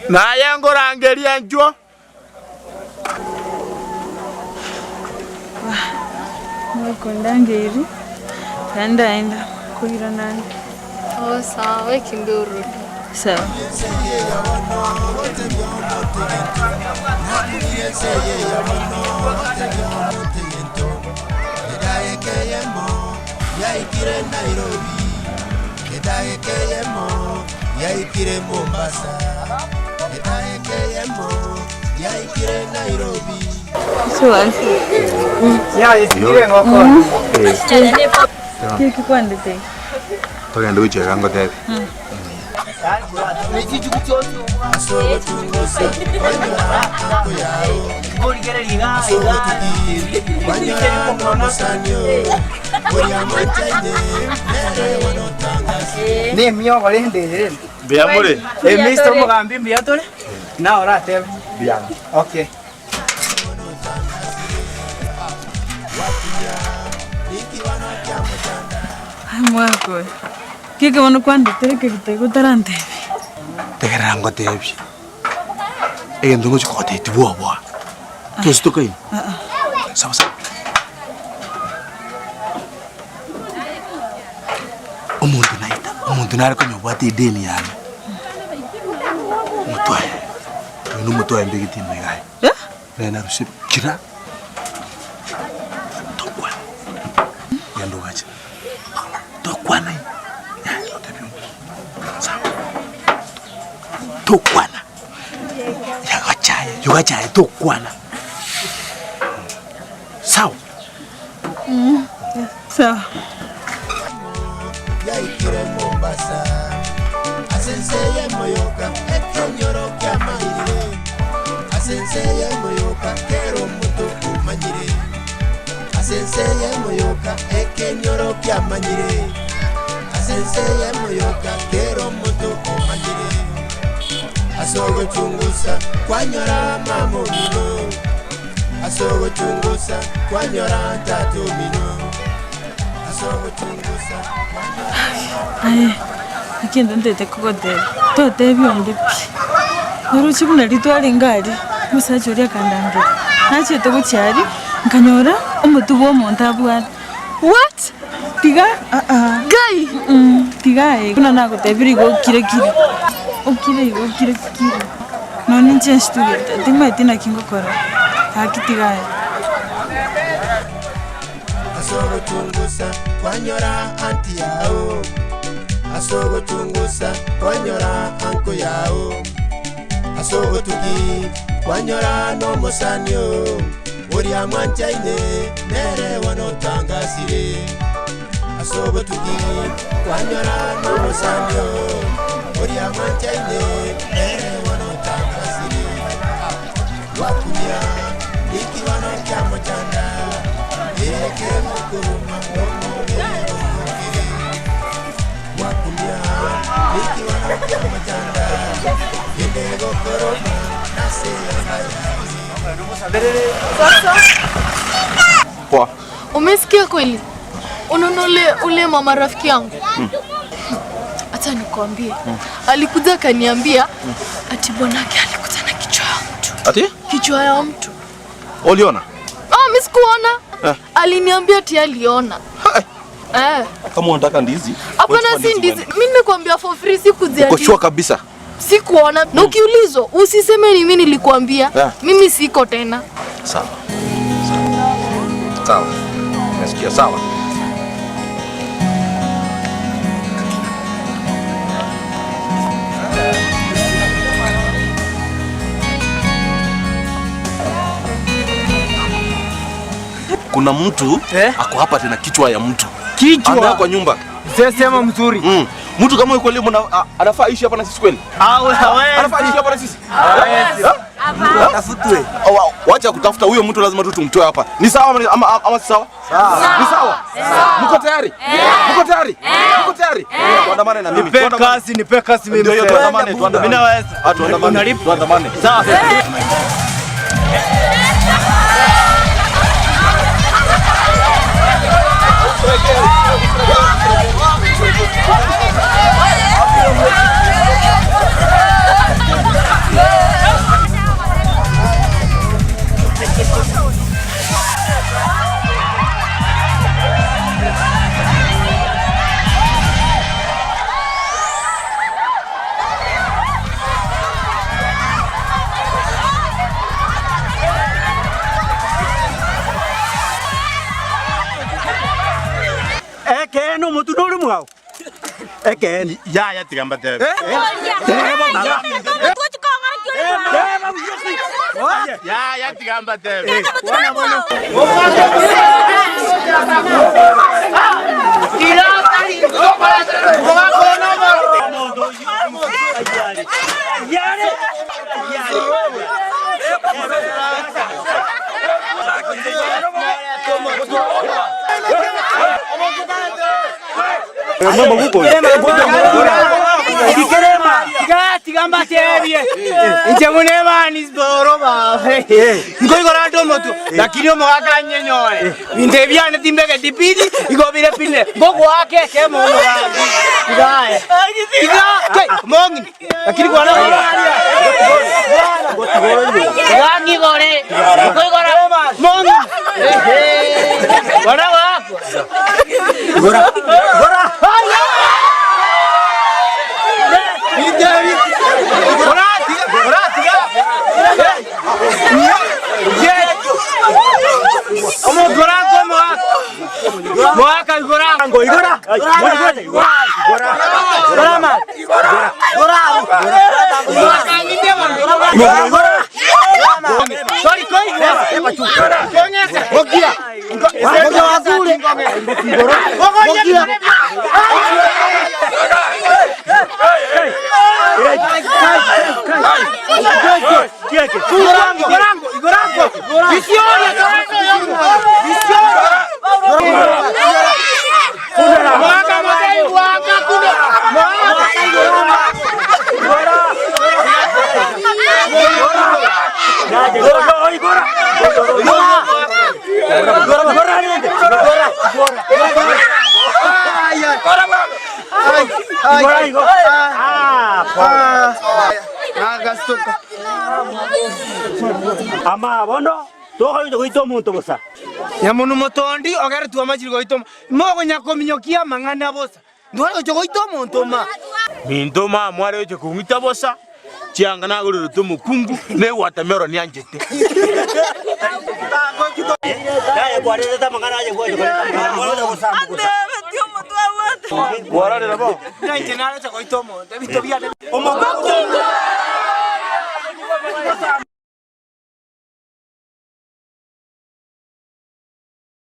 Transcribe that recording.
Naye nkorangeria inchuo. Mwekondangeirie, naende ndaenda koirana ande. Oh, sawa, we kimbia urudi. Sawa. Kiki kwandete? Togende gochia iga ngotebie. Nemiogo rende eye rende. Mbuya more? Eh, Mr. Omogambi mbuya tore? Nawe oratebe. Okay. Aye mwaka oyo, keke bono kwandetera ekegita otarantebia. Tegerera ngotebie, egento ngochia kogotebia tibwoboa, twesi tokaina? Sawa sawa. Omonto naita, omonto nare konya obwate edeni yane, omotwe oye, oyo na omotwe oye mbegete ime iga aye, nere narusie kira tokwana, genda ogache, tokwana yaya otebie omonto sawa, tokwana, yagachaye yogachaye tokwana, sawa. Sawa. Yaikire Mombasa ase ense y'emoyoka ekenyoro kiamanyire ase ense y'emoyoka kera omonto omanyire ase ense y'emoyoka ekenyoro kiamanyire ase ense y'emoyoka kera omonto omanyire ase ogochungusa kwanyora mama omino Ase ogochungusa kwanyora tata omino, ase ogochungusa kwanyora Aye, ekento ntete kogotebia, totebia onde pi. Oroche buna riria twarenge aria, omosacha oria akandangeria, nachiete gochia aria, nkanyora omotwe bwa omonto abwate. What? Tiga aa Gai! Tiga aye, buna nagotebirie igo okire kiri, okire igo okire kiri. Nonya ninche nshitugete, timanyeti naki ngokora, gaki tiga aye. Ase ogochungusa kwanyora anti yao, ase ogochungusa kwanyora anko yao, ase ogotugi kwanyora nomosani oo, oria mwanchaine nere bono otangasire. Ase obotugi kwanyora nomosani oo, oria mwanchaine nere bono otangasire. Gwakumia nikibano kiamochanda, ekegokoruma nomobere okire. Gwakumia nikibano kiamochanda, endegokoroma nase eyanga yaye. Sasa Poa. umesikia kweli? Unaona ule ule mama rafiki yangu hata nikwambie, alikuja akaniambia ati bwanake alikuja na kichwa ya mtu, Ati? kichwa ya mtu. Uliona? Ah, mimi sikuona. Eh. Aliniambia ati aliona. Hai. Eh, Kama unataka ndizi. hapana, wewe si chukua ndizi. Mimi nimekuambia for free, sikuzia Uko sure kabisa? Sikuona. Na ukiulizwa usiseme ni mimi nilikuambia. Eh. Mimi siko tena. Sawa. Sawa. Sawa. Nasikia sawa. Kuna mtu Eh? ako hapa tena kichwa ya mtu. Kichwa? Amewekwa kwa nyumba. Mzee sema mzuri. Mm. Mtu kama huyu kweli mna a- anafaa aishi hapa na sisi kweli? Awe hawezi. Anafaa aishi hapa na sisi? Hawezi. Tafutwe. Wacha kutafuta huyo mtu, lazima tu tumtoe hapa. Ni sawa ama, ama, ama si sawa? Ni sawa? Mko tayari? Mko tayari? Mko tayari? Tuandamane na mimi. Nipe Tuandamane. kazi, nipe kazi mimi. Ndio hiyo, mzee. tuandamane, tuandamane. Mimi naweza. Ah, tuandamane. Unalipa? Tuandamane. Sawa. Omotu nore mwao? Ekeene. Yaya tiga mbatebe. Yaya tiga mbatebe. Tiga mbatebie inche buna ebani oro babe nkoigora nde omotwe lakini omogaka anyenyore binto ebi biane timbegeti pini igo bire pine ngogoaka ekemo omogambi tiga aye tiga kei omong'ina lakini kwana tiga ng'igore nkoigora mong'ina bono goakwa Ama bono tokoincha goita omonto bosa. Nyamonu motondi ogeretwe amachiri goita omo, mogonya kominyokia amang'ana bosa, ntware gocha goita omonto oma. Minto mama areche kong'ita bosa, chianga nagorerete omokungu, na ewatermelon yanchete. Kwarorire bo? Nainche nareche goita omonto, ebinto biane.